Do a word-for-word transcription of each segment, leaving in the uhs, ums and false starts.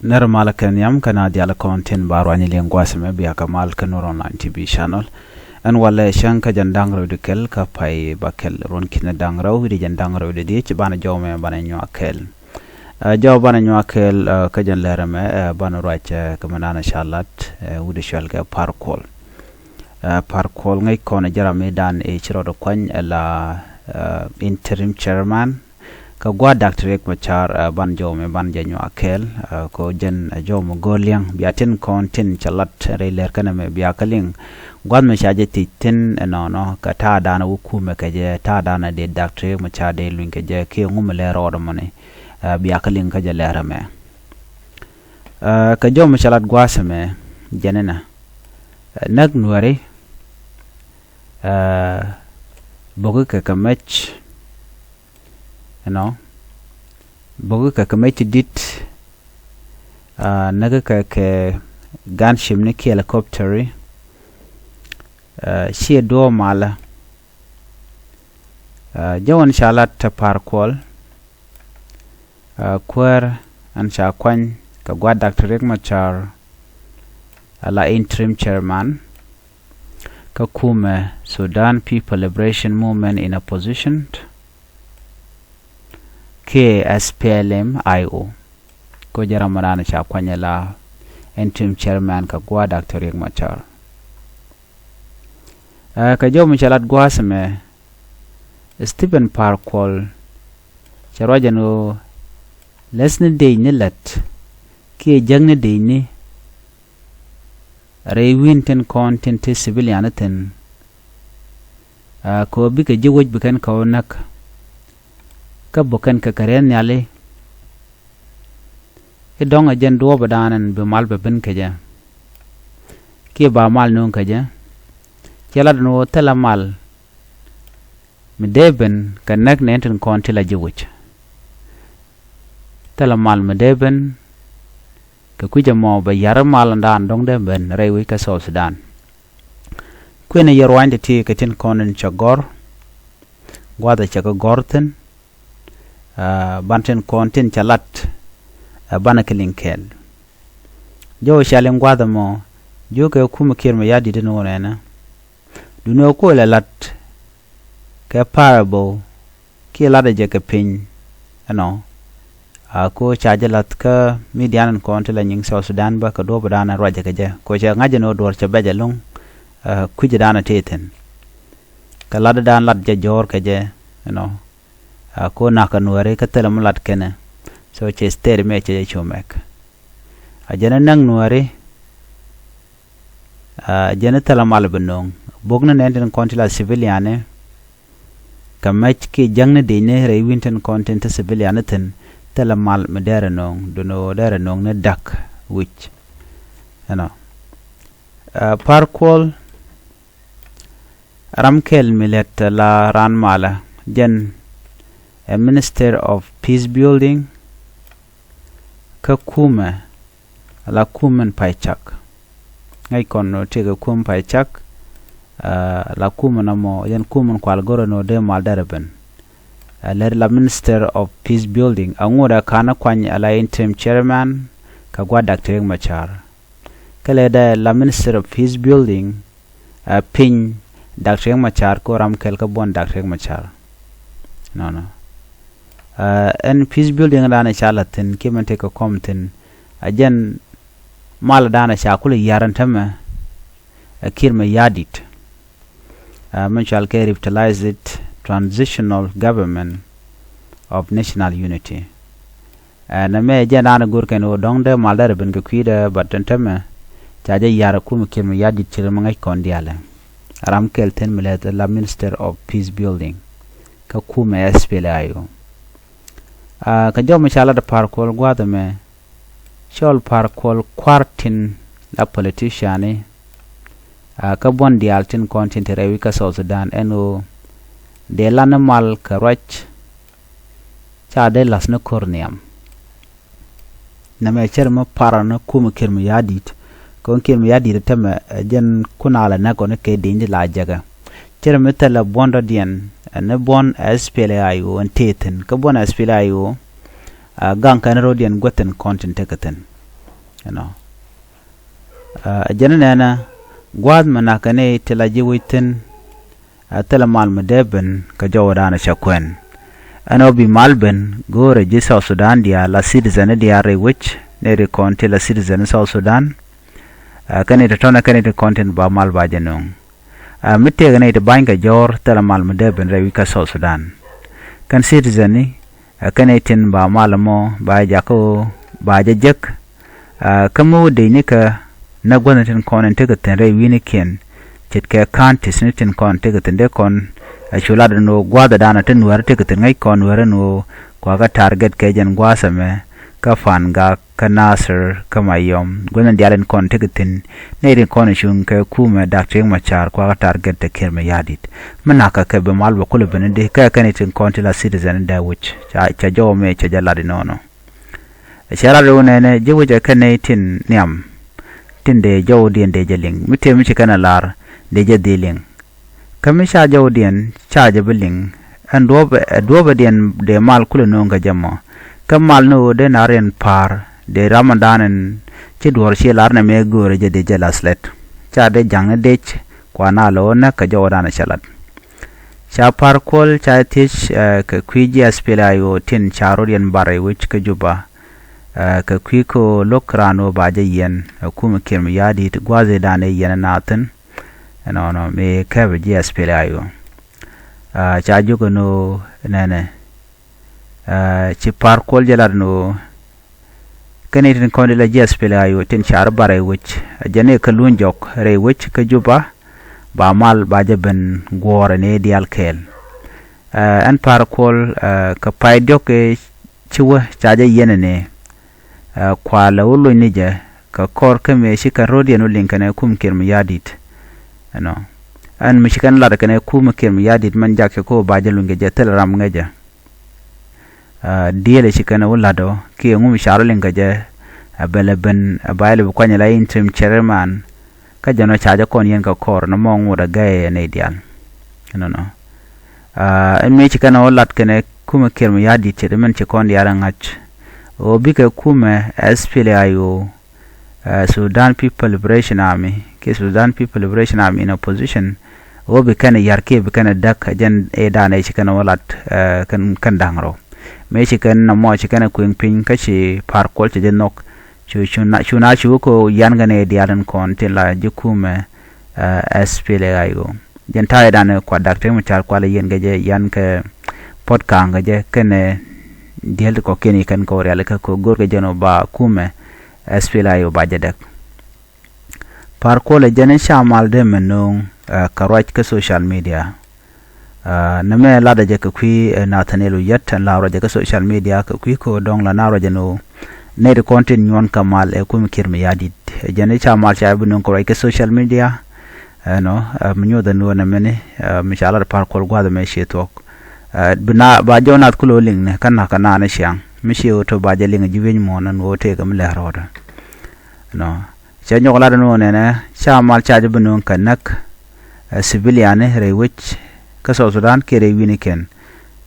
Nɛr malä kɛ nhiam kä na dial kɔn tin ba ruany liŋ gua̱a̱th mɛ bia kɛ mal kä Nuer Online T V channel. Ɛn walɛ cäŋ kä jɛn da̱ŋ rɛw di kɛl kä pay ba kɛl ruɔ̱n ki̱n da̱ŋ rɛw wi̱cdɛ jɛn da̱ŋ rɛw di dhiec banɛ jɔw mɛ banɛ nyuak kɛl. Ɛ, jɔw banɛ nyuak kɛl, ɛ, kä jɛn lɛr mɛ, ɛ, banɛ ruac, ɛ, kɛ mɛ nanɛ ca lat, ɛ, wi̱cdɛ cual kɛ Par Kuol. Ɛ, Par Kuol ŋäc kɔn ɛ jɛ ram mi dan i̱ ci rɔɔdɛ kuany ɛ la, ɛ, interim chairman. Kä gua̱a̱th Doctor Riek Machar, ɛ, ban jɔw mɛ ban jɛ nyuak kɛɛl, ɛ, kɛ jɛn, ɛ, jɔw mɛ go̱o̱r liɛŋ. Bia tin kɔn tin cɛ lat rɛy lɛr kɛnɛ mɛ bia kä liŋ. Gua̱a̱th mɛ ca jɛ thiec thi̱n ɛnɔnɔ, kɛ ta̱a̱ danɛ wä kumɛ kɛ jɛ, ta̱a̱ danɛ dee Doctor Riek Machar dee luny kɛ jɛ, kiɛ ŋu mɛ lɛ rɔɔdɛ mɔni, ɛ, bia kä liŋ kä jɛ lɛr mɛ. Ɛ, kɛ jɔw mɛ cɛ lat gua̱a̱th mɛ, jɛn inɛ. Ɛ, näk Nuääri, ɛ, bo̱ki kɛ kɛ mec, you know, bo̱ki kɛ kɛ mec ti di̱t, ɛ, näk kɛ kɛ gunship ni kiɛ helicopter, ɛ, ciɛ duɔ̱ɔ̱p malä. Ɛ, jɛ wän ca lat te Par Kuol, ɛ, kuäär ɛn ca kuany kɛ gua̱a̱th Doctor Riek Machar, ɛ la interim chairman, kä kumɛ Sudan People Liberation Movement in Opposition, kiɛ S P L M I O. Kɛ jɛ ram ɛ dan ca kuany ɛ la interim chairman kɛ gua̱a̱th Doctor Riek Machar. Ɛ, kɛ jɔw mi cɛ lat gua̱a̱th mɛ, Stephen Par Kuol cɛ ruac ɛn ɣöö läthni dëëcni lät kiɛ jäkni dëëcni rɛy wi̱n tin kɔn tin te civilian thi̱n. Ɛ, kɛ ɣöö bikɛ ji̱ wec bi kɛn kɛ ɣöö näk, kä bä kɛn kɛ kɛ riɛth nhiali. I̱ dɔ̱ŋ ɛ jɛn duɔ̱ɔ̱p ɛ da̱a̱n ɛn bi mal bɛ ben kɛ jɛ, kiɛ ba mal nööŋ kɛ jɛ. Cɛ lat ɛn ɣöö thilɛ mal mi dee ben kɛ näk nɛɛni tin kɔn ti la ji̱ wec. Thilɛ mal mi dee ben kɛ kui̱c ɛmɔ bɛ ya̱r mal ɛn da̱a̱n dɔ̱ŋ dee ben rɛy wec kä South Sudan. Kuënɛ yɛ ruanydi ti kɛ tin kɔn in cɛ gɔ̱r, gua̱a̱th ɛ cɛ kɛ gɔ̱r thi̱n, ɛ, ban tin kɔn tin cɛ lat, ɛ, banɛ kɛ liŋ kɛɛl. Jɔw ca liŋ gua̱a̱th ɛmɔ, jiökɛ kumɛ Kiir Mayardit in wun ɛnɛ. Duundɛ ɣöö kuël ɛ lat kɛ parable kiɛ latdɛ jɛ kɛ piny ɛnɔ. A ko ca jɛ lath kä midian in kɔn ti la nyiŋ South Sudan bä kɛ duɔ̱ɔ̱p ɛ da̱a̱n ruacɛ kɛ jɛ. Ko cɛ ŋa̱c ɛn ɣöö duɔ̱ɔ̱r cɛ bɛc ɛlɔ̱ŋ, ɛ, kui̱c ɛ da̱a̱n ɛ tëë thi̱n. Kɛ latdɛ da̱a̱n lat jɛ jɔ̱ɔ̱r kɛ jɛ ɛnɔ. A ko na̱k kɛ Nuääri kä thilɛ mi lat kɛnɛ. So cɛ state mëë cɛ jɛ cu mɛk. A jɛn ɛ näk Nuääri, a, jɛn ɛ thilɛ mal bi nööŋ. Bok ni nɛn tin kɔn ti la civilian ni, kɛ mec kiɛ jäkni dëëcni rɛy wi̱n tin kɔn tin te civilian ni thi̱n, thilɛ mal mi dɛrɛ nööŋ, duundɛ ɣöö dɛrɛ nööŋ ni da̱k wi̱c. Ɛnɔ. Ɛ, Par Kuol, ram kɛl mi lät la raan malä, jɛn ɛ Minister of Peace Building, kä kumɛ la kumɛn pay cak. Ŋäc kɔn ɣöö tëëkɛ kumɛn pay cak, ɛ, la kumɛn ɛmɔ, jɛn kumɛn kual go̱rɛ ni ɣöö dee mal dɛrɛ ben. Ɛ, lät la Minister of Peace Building, a ŋot ɛ ka̱n kuany ɛ la interim chairman kɛ gua̱a̱th Doctor Riek Machar. Kä lɛ dee la Minister of Peace Building, ɛ, piny Doctor Riek Machar ko ram kɛl kä buɔn Doctor Riek Machar. Nɔnɔ. Ɛ, ɛn peace building da̱a̱n ca la̱th thi̱n kiɛ mɛn tëëkɛ kɔm thi̱n. Ɛ jɛn mal da̱a̱n ca kulɛ ya̱r ɛn tämɛ, ɛ, Kiir Mayardit. Ɛ, mɛn cɔal kɛ Revitalized Transitional Government of National Unity. Ɛ, nɛmɛ jɛn da̱a̱n go̱r kɛn ɣöö dɔ̱ŋ dee mal dɛrɛ ben kɛ kui̱dɛ, but ɛn tämɛ ca jɛ ya̱r ɛ kumɛ Kiir Mayardit ci ri mi ŋäc kɔn diaalɛ. Ram kɛl thi̱n mi lät la Minister of Peace Building kä kumɛ S P L A I O. Ɛ, kɛ jɔw mi ca lat ɛ Par Kuol gua̱a̱th ɛmɛ, cɔl Par Kuol kua̱r tin la politician ni, ɛ, kä buɔ̱n diaal tin kɔn tin te rɛy wi̱c kä South Sudan ɛn ɣöö dee lan ni mal kɛ ruac, ca dee la̱th ni ko̱r nhiam. Nɛmɛ cär mi parɛ ni kumɛ Kiir Mayardit. Kɔn Kiir Mayardit tämɛ, ɛ, jɛn kun a lɛ näk kɔn kɛ di̱ny di la jɛkɛ. Cär mi thilɛ buɔ̱n dɔ̱diɛn, ɛ, ni buɔ̱n S P L A I O ɛn tëë thi̱n. Kä buɔ̱n S P L A I O, ɛ, gaŋ kɛn rɔ̱diɛn guäth thi̱n kɔn tin tekɛ thi̱n. Ɛnɔ. Ɛ jɛn nɛnɛ gua̱a̱th mi nakä ni ti la ji̱ wi̱c thi̱n. Ɛ thilɛ mal mi dee ben kɛ jɔwädan cɛ kuɛn. Ɛn ɣöö bi mal ben go̱o̱rɛ ji̱ South Sudan diaal la citizen diaal rɛy wec, ni ri kɔn ti la citizen South Sudan. Ɛ kɛn i̱ tɔ̱tɔ̱nɛ kɛn i̱ ti kɔn tin ba mal ba jɛ nöŋ. Ɛ mi tëëkɛ ni ti ba̱ny kɛ jɔ̱ɔ̱r thilɛ mal mi dee ben rɛy wi̱c kä South Sudan. Kɛn citizen ni ɛ kɛn i̱ tin ba mal mɔ ba jɛ jakä ɣöö ba jɛ jek. Ɛ kä mi wä dec ni kɛ nä guäthni tin kɔn in tekɛ thi̱n rɛy wi̱nikiɛn. Ce̱tkɛ counties ni tin kɔn tekɛ thi̱n dee kɔn ɛ cu lat in ɣöö gua̱a̱thdan ɛ ti nuäärä tekɛ thi̱n ŋäc kɔn nuäärä in ɣöö kuakä target kɛ jɛn gua̱a̱th ɛmɛ kä Pan Gak kä Nasir kä Mayom guäthni diaal in kɔn tekɛ thi̱n. Nɛy tin kɔn cuŋ kɛ kumɛ Dak Riek Machar kuakä target te Kiir Mayardit. Mi nakä kɛ bi mal bɛ kulɛ ben di kɛ kɛn i̱ tin kɔn ti la citizen dee wi̱c ca jɔw mɛ cɛ jɛ lat inɔnɔ. Cɛ lat i̱ wä nɛnɛ ji̱ wi̱c ɛ kɛn nɛy tin nhiam tin dee jɔwdiɛn dee jɛ liŋ mi tëë mi ci kɛn ɛ lar dee jɛ dhil liŋ. Kä mi ca jɔwdiɛn ca jɛ bi liŋ ɛn duɔ̱ɔ̱p ɛ duɔ̱ɔ̱pɛdiɛn dee mal kulɛ nööŋ kɛ jɛ mɔ. Kä mal ni ɣöö dee na riɛn pa̱a̱r dee ramɔdan ɛn ci duɔ̱ɔ̱r ci lar nɛ mëë göörä jɛ dee jɛ lath lɛt. Ca dee ja̱ŋni dec kuan a lɛ ɣöö näk kɛ jɔwdan cɛ lat. Ca Pa̱a̱r Kuɔl ca thiec ɛ kɛ kui̱ ji̱ SPLA-IO tin ca rɔ̱diɛn bar rɛy wec kä Juba. Ɛ kɛ kui̱ kä lo̱k raan ɣöö ba jɛ yiɛn ɛ kumɛ Kiir Mayardit gua̱a̱thidan ɛ yiɛn ɛ naath thi̱n. Ɛnɔnɔ mëë kɛpɛ ji̱ SPLA-IO. Ɛ ca jiök ɛn ɣöö nɛnɛ ɛ ci Pa̱a̱r Kuɔl jɛ lat ɛn ɣöö kɛn i̱ tin kɔn di la ji̱ SPLA-IO tin car bar rɛy wec ɛ jɛn i̱ kä luny jɔk rɛy wec kä Juba. Ba mal ba jɛ ben guɔ̱ɔ̱r ɛn i̱ diaal kɛɛl. Ɛ ɛn Pa̱a̱r Kuɔl ɛ kɛ pay diɔ̱k i̱ ci wä ca jɛ yiɛn ɛn i̱ ɛ kualɛ wä lony ni jɛ kɛ kɔr kä mëë ci kɛn ro̱diɛn wä liŋ kɛn ɛ kum Kiir Mayardit. Ɛnɔ ɛn mi ci kɛn lat kɛn ɛ kum Kiir Mayardit mɛn jak cɛ ko̱ ba jɛ luny kɛ jɛ thil ram ŋäcɛ. Ɛ diëël ɛ ci kɛn ɛ wä la̱t ɔ kiɛ ŋu mi car wä liŋ kɛ jɛ. Ɛ bɛl ɛ ben ɛ ba ilɛ bi kuany ɛ la interim chairman. Kä jɛn ɔ ca jɛ kɔn yɛn kɛ kɔr nɔmɔ ŋot ɛ gɛy ɛ nɛy diaal. Ɛnɔnɔ. Ɛ mëë ci kɛn ɛ wä lat kɛn ɛ kumɛ Kiir Mayardit cɛ di mɛn ci kɔn diaal ɛ ŋa̱c. Ɣöö bikɛ kumɛ SPLA-IO, ɛ Sudan People Liberation Army kiɛ Sudan People Liberation Army in Opposition. Ɣöö bi kɛn ɛ ya̱r kiɛ bi kɛn ɛ däk ɛ jɛn ëëdan ɛ ci kɛn ɛ wä lat ɛ kɛn kɛn da̱ŋ rɛw. Mëë ci kɛn nɔmɔ ci kɛn ɛ kuëŋ piny kä ci Pa̱a̱r Kuɔl cɛ jɛ nhɔk. Cu cu na cu na cu kä yan kɛn ëë diaal in kɔn tin la ji̱ kumɛ ɛ SPLA-IO. Jɛn ta̱a̱ i̱ danɛ kua Dak Riek Machar kualɛ yɛn kɛ jɛ yan kɛ puɔ̱t ka̱a̱ŋ kɛ jɛ kɛnɛ diel ti kɔ̱kiɛn i̱ kɛn kɛ wä rialikä kɛ go̱o̱r kɛ jɛn ɔ ba kumɛ SPLA-IO ba jɛ däk. Pa̱a̱r Kuɔl ɛ jɛn i̱ ca mal dee mɛ no̱o̱ŋ ɛ kɛ ruac kä social media. Ɛ nɛmɛ latdɛ jɛ kɛ kui̱ ɛ Nathaniel Oyet ɛn la ruacɛ kä social media kɛ kui̱ kä dɔ̱ŋ la na ruacɛ ni ɣöö nɛy ti kɔn tin nyuɔn kɛ mal ɛ kumɛ Kiir Mayardit. Ɛ jɛn i̱ ca mal ca bi no̱o̱ŋ kɛ ruac kä social media. Ɛnɔ ɛ mi nyuɔth ɛn ɣöö nɛmɛni ɛ mi ca lat Pa̱a̱r Kuɔl gua̱a̱th ɛmɛ cië thuɔ̱k. Ɛ bi na ba jɔw nath kulɛ ɣöö liŋni kä na̱k kɛ naan i̱ ciaŋ mi cië ɣöö te ba jɛ liŋ ji̱ wi̱ny muɔ̱ɔ̱n ɛn ɣöö tëëkɛ mi lɛr rɔɔdɛ. Ɛnɔ cɛ nyɔk lat ɛn ɣöö nɛnɛ ca mal ca jɛ bi no̱o̱ŋ kɛ näk ɛ civilian rɛy wec kä South Sudan kiɛ rɛy wi̱nikiɛn.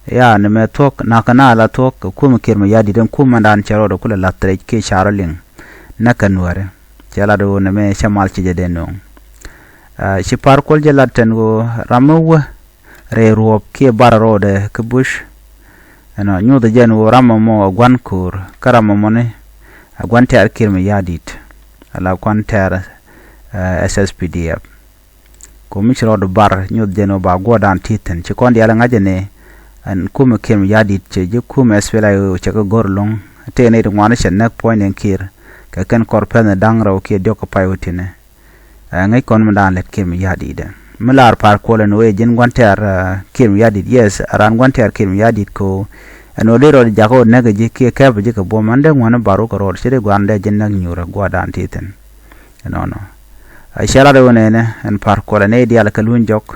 Ya nɛmɛ thuɔ̱k na̱k kɛ naan la thuɔ̱k kɛ kumɛ Kiir Mayardit ɛn kumɛ mɛndan cɛ rɔɔdɛ kulɛ la̱th rɛc kiɛ ca rɔ liŋ. Näk kɛ nuääri cɛ lat ɣöö nɛmɛ cɛ mal ci jɛ dee no̱o̱ŋ. Ɛ ci Pa̱a̱r Kuɔl jɛ lat tɛn ɣöö ram mi wä rɛy ruɔ̱ɔ̱p kiɛ bar rɔɔdɛ kä Bush. Ɛnɔ nyuuth jɛn ɣöö ram ɛmɔ ɛ gua̱n ko̱o̱r kä ram ɛmɔni ɛ gua̱n tɛ̈r Kiir Mayardit. Ala gua̱n tɛ̈r ɛ SSPDF. Kɛ mi ci rɔɔdu bar nyuth jɛn ɔ ba guɔ̱ɔ̱rdan ti thi̱n ci kɔn diaal ɛ ŋa̱c ɛn ɛ ɛn kumɛ Kiir Mayardit cɛ ji̱ kumɛ SPLA-IO cɛ kɛ go̱r lo̱ŋ. Tëë nɛy ti ŋuan cɛ näk puɔ̱ny den Kiir kɛ kɛn kɔr pɛ̈th ni da̱ŋ rɛw kiɛ diɔ̱k kɛ pay wä ti̱nɛ. Ɛ ŋäc kɔn mi daan lät Kiir Mayardit ɛ mi laar Pa̱a̱r Kuɔl ɛn ɣöö ɛ ji̱n gua̱n tɛ̈r Kiir Mayardit, yes, ɛ raan gua̱n tɛ̈r Kiir Mayardit kɛ ɣöö ɛn ɣöö dee rɔɔd jakä ɣöö näk ɛ ji̱ kiɛ kɛpɛ ji̱ kɛ buɔ̱m ɛn dee ŋuäni bar wä kɛ rɔɔd ci dee gua̱a̱r ɛn dee ji̱n näk nyuurä gua̱a̱rdan ti thi̱n. Ɛnɔnɔ. Ɛ cɛ lat ɛ ɣöö nɛnɛ ɛn Pa̱a̱r Kuɔl ɛ nɛy diaal kɛ luny jɔk.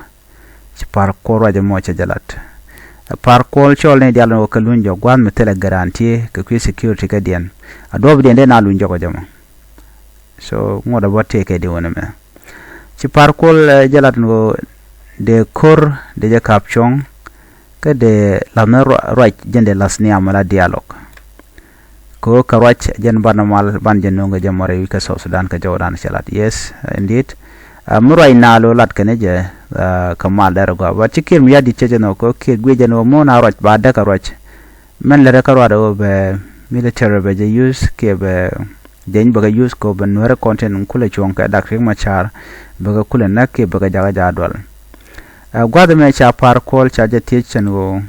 Ci Pa̱a̱r Kuɔl ruac ɛmɔ cɛ jɛ lat. Ɛ Pa̱a̱r Kuɔl cɔl nɛy diaal ɛn ɣöö kɛ luny jɔk gua̱a̱th mi thilɛ guarantee kɛ kui̱ security kädiɛn. A duɔ̱ɔ̱pdiɛn dee na luny jɔk ɛ jɛ mɔ. So ŋuɔ̱t ɛ bä tëëkɛ di wä nɛmɛ. Ci Pa̱a̱r Kuɔl ɛ jɛ lat ɛn ɣöö dee ko̱r dee jɛ ka̱p cuɔ̱ŋ. Kä dee la̱th ni ruac jɛn dee la̱th nhiam ala dialogue. Kɛ ɣöö kɛ ruac jɛn banɛ mal ban jɛ no̱o̱ŋ kɛ jɛ mɔ rɛy wi̱c kä South Sudan kɛ jɔwdan cɛ lat. Yes, indeed. Mi ruac naath lat kɛn jɛ kɛ mal dɛr gɔaa. But ci Kiir Mayardit cɛ jɛ nhɔk kɛ ɣöö Kiir guic jɛn ɣöö mi na ruac ba däk kɛ ruac. Mɛn lät kä ruac ɣöö bɛ military bɛ jɛ use kiɛ bɛ jɛny bɛ kɛ use kɛ ɣöö bɛ Nuäärä kɔn tin kulɛ cuɔ̱ŋ kɛ Doctor Riek Machar bɛ kɛ kulɛ näk kiɛ bɛ kɛ jakä jaak dual. Gua̱th ɛmɛ ca Par Kuol ca jɛ thiec cɛn ɣöö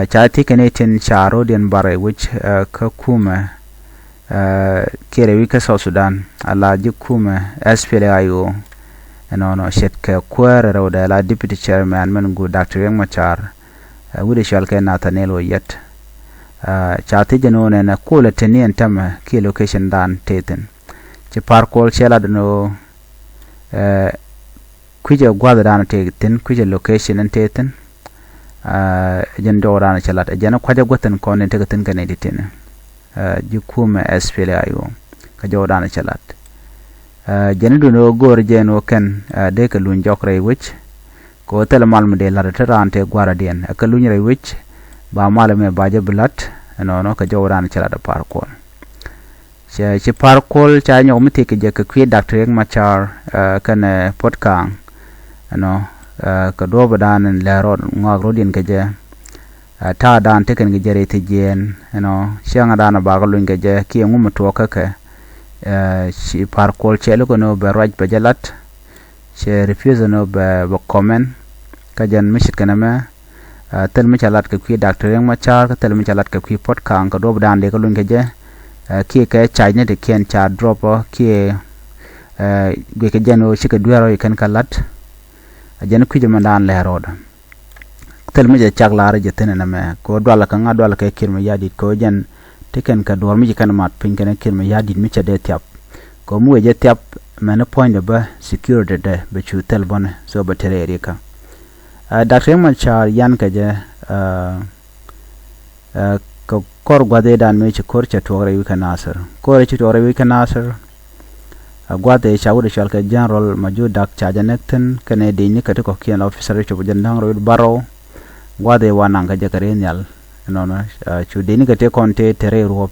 ca thiec kɛn i̱ tin ca ro̱diɛn bar rɛy wi̱c kä kumɛ kiɛ rɛy wi̱c kä South Sudan ala ji̱ kumɛ S P L A I O. Ɛnɔnɔ ce̱tkɛ kuäär rɛwdɛ la deputy chairman mɛn guut Doctor Riek Machar, wi̱cdɛ cɔal kɛ Nathaniel Oyet. Ca thiec ɛn ɣöö nɛnɛ kulɛ te ni ɛn tämɛ kiɛ location dan te thi̱n. Ci Par Kuol cɛ lat ɛn ɣöö kui̱cɛ gua̱thdan te thi̱n, kui̱cɛ location in te thi̱n. Jɛn jɔwdan cɛ lat ɛ jɛn kua̱cä gua̱th in kɔn in tekɛ thi̱n kɛ nɛy ti tin ji̱ kumɛ S P L A I O kɛ jɔwdan cɛ lat. Jɛn i̱ dun ɣöö go̱o̱r jɛ ɛn ɣöö kɛn dee kɛ luny jɔk rɛy wi̱c. Kɛ ɣöö thilɛ mal mi dee la̱t te raan te gua̱a̱radiɛn ɛ kɛ luny rɛy wi̱c. Ba mal ɛmɛ ba jɛ bi la̱t ɛnɔnɔ kɛ jɔwdan cɛ lat ɛ Par Kuol. Cɛ ci Par Kuol ca nyɔk mi thiec kɛ jɛ kɛ kui̱ Doctor Riek Machar kɛnɛ Puɔt Kaŋ. Ɛnɔ kɛ duɔ̱ɔ̱pdan in lɛ rɔɔd ŋɔak ro̱diɛn kɛ jɛ. Ta̱a̱dan tekɛn kɛ jɛ rɛy thiec jiɛɛn ɛnɔ ciaŋdan bakɛ luny kɛ jɛ kiɛ ŋu mi tuɔɔk kä kɛ. Ci Par Kuol cɛ lo̱k ɛn ɣöö bɛ ruac bɛ jɛ la̱t. Cɛ refuse ɛn ɣöö bɛ bɛ comment kä jɛn mi ce̱tkɛ nɛmɛ. Thil mi ca lat kɛ kui̱ Doctor Riek Machar kä thil mi ca lat kɛ kui̱ Puɔt Kaŋ kɛ duɔ̱ɔ̱pdan dee kɛ luny kɛ jɛ. Kiɛ kɛ ca̱cni ti kiɛn ca drop ɔ kiɛ guic kɛ jɛn ɣöö cikɛ dueer ɔ i̱ kɛn kɛ la̱t. Ɛ jɛn kui̱c ɛmɛndan lɛ rɔɔdɛ. Thil mi cɛ cak la̱r jɛ thi̱n ɛn ɛmɛ kɛ ɣöö dualɛ kɛ ŋa̱ dualɛ kɛ Kiir Mayardit kɛ ɣöö jɛn ti kɛn kɛ duɔ̱ɔ̱r mi ci kɛn mat piny kɛn Kiir Mayardit mi cɛ dee thiap. Kɛ ɣöö mi wee jɛ thiap mɛn puɔ̱nydɛ bä security dɛ bɛ cu thil bɔnɛ so bɛ te rɛy rikä. Doctor Riek Machar yan kɛ jɛ kɛ kɔr gua̱thidan mëë ci ko̱r cɛ tuɔɔk rɛy wi̱c kä Nasir. Ko̱r ci tuɔɔk rɛy wi̱c kä Nasir. Gua̱th ëë ca wut ɛ cɔal kɛ General Majur Dak ca jɛ näk thi̱n kɛnɛ dicni kɛ ti kɔ̱kiɛn la officer cop jɛ da̱ŋ rɛw wi̱c bärɔw. Gua̱th ëë wa naŋ kɛ jɛ kɛ rɛy nhial. Ɛnɔnɔ cu dicni kɛ ti kɔn tëë te rɛy ruɔ̱p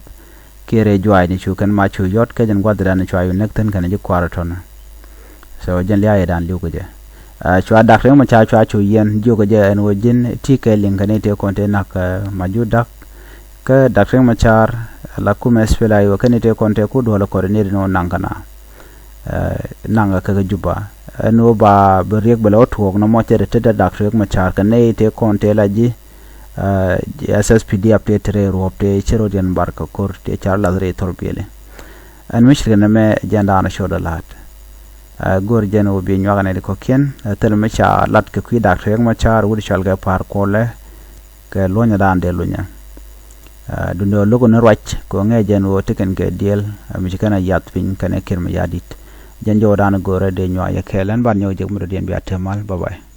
kiɛ rɛy juaacni cu kɛn ma cu yɔt kɛ jɛn gua̱thdan cua cu näk thi̱n kɛnɛ ji̱ kua̱r tɔ̱nä. So jɛn lia̱a̱ yɛ dan li̱w kɛ jɛ. Cua Doctor Riek Machar cua cu yɛn jiök kɛ jɛ ɛn ɣöö ji̱n ti kɛ liŋ kɛ ni tëë kɔn tëë na̱k Majur Dak. Kä Doctor Riek Machar la kumɛ S P L A I O kɛ ni tëë kɔn tëë ku duɔl coordinate ni wä naŋ kɛ na. Naŋ kɛ kɛ Juba ɛn ɣöö ba bi Riek bɛ lɛ wä tuɔɔk nɔmɔ cɛ ti te Doctor Riek Machar kɛ ni tëë kɔn tëë la ji̱ S S P D F tëë te rɛy ruɔ̱p tëë ci ro̱diɛn bar kɛ ko̱r tëë car lath rɛy thor biɛli. Ɛn mi ci kɛ nɛmɛ jɛn daanɔ cot ɛ la̱a̱t. Go̱o̱r jɛn ɣöö bi nyuak nɛy ti kɔ̱kiɛn. Thil mi ca lat kɛ kui̱ Doctor Riek Machar wut cɔal kɛ Par Kuolɛ kɛ luɔ̱nyɛ daan dee lunyɛ. Duundɛ ɣöö lo̱k ni ruac kɛ ɣöö ŋɛɛ jɛn ɣöö ti kɛn kɛ diɛɛl mi ci kɛn a yath piny kɛnɛ Kiir Mayardit. Jɛn jɔwdan go̱o̱rɛ dee nyuak yɛ kɛɛl ɛn ban nyɔk jek mi dɔ̱diɛn bia te mal. Bye bye.